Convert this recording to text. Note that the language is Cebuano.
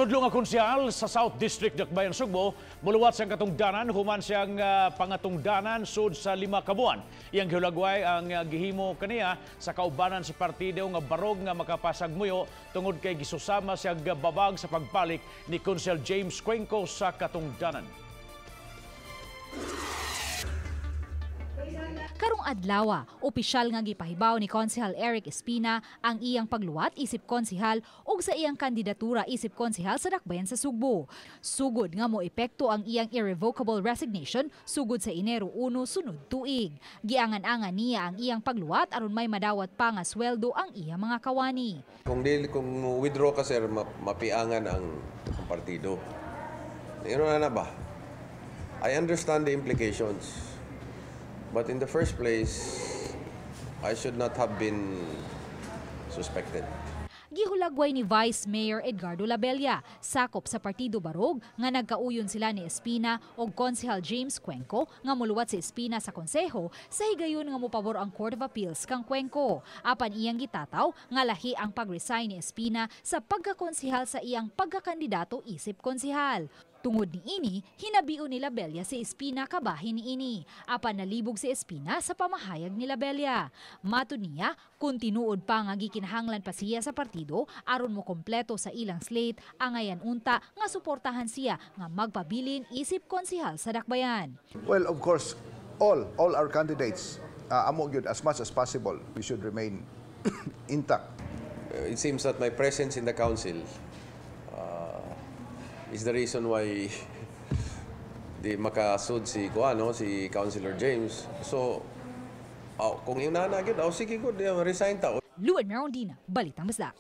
Tudlo nga konsehal sa South District Dakbayan Sugbo muluwat sa katungdanan human siyang pangatungdanan sud sa 5 ka buwan. Iyang gihulagway ang gihimo kaniya sa kaubanan sa partido nga Barog nga Makapasagmuyo tungod kay gisusama siya babag sa pagbalik ni Konsehal James Cuenco sa katungdanan. Karong adlaw, opisyal nga gipahibaw ni Konsehal Eric Espina ang iyang pagluwat isip konsehal ug sa iyang kandidatura isip konsehal sa Dakbayan sa Sugbo. Sugod nga mo epekto ang iyang irrevocable resignation sugod sa Enero 1 sunod tuig. Giangan-angan niya ang iyang pagluwat aron may madawat pa nga sweldo ang iyang mga kawani. Kung withdraw ka, sir, mapiangan ang partido. Ano na na ba? I understand the implications. But in the first place, I should not have been suspected. Gihulagway ni Vice Mayor Edgardo Labella, sakop sa Partido Barog, nga nagkauyon sila ni Espina og Konsehal James Cuenco nga muluwat si Espina sa konseho sa higayon nga mopabor ang Court of Appeals kang Cuenco. Apan iyang gitataw nga lahi ang pag-resign ni Espina sa pagkakonsehal sa iyang pagkakandidato isip konsehal. Tungod ni ini, hinabio ni Labella si Espina kabahin ni ini. Apan nalibog si Espina sa pamahayag ni Labella. Matod niya, kung tinuod pa nga gikinahanglan pa siya sa partido aron mo kompleto sa ilang slate, angayan unta nga suportahan siya nga magpabilin isip konsehal sa Dakbayan. Well, of course, all our candidates, amo gyud, as much as possible, we should remain intact. It seems that my presence in the council is the reason why di makasud si kuano, si Councilor James. So, kung yung nana gyud, oh, sige gud, resign ta. Luan Merondina, Balitang Bisdak.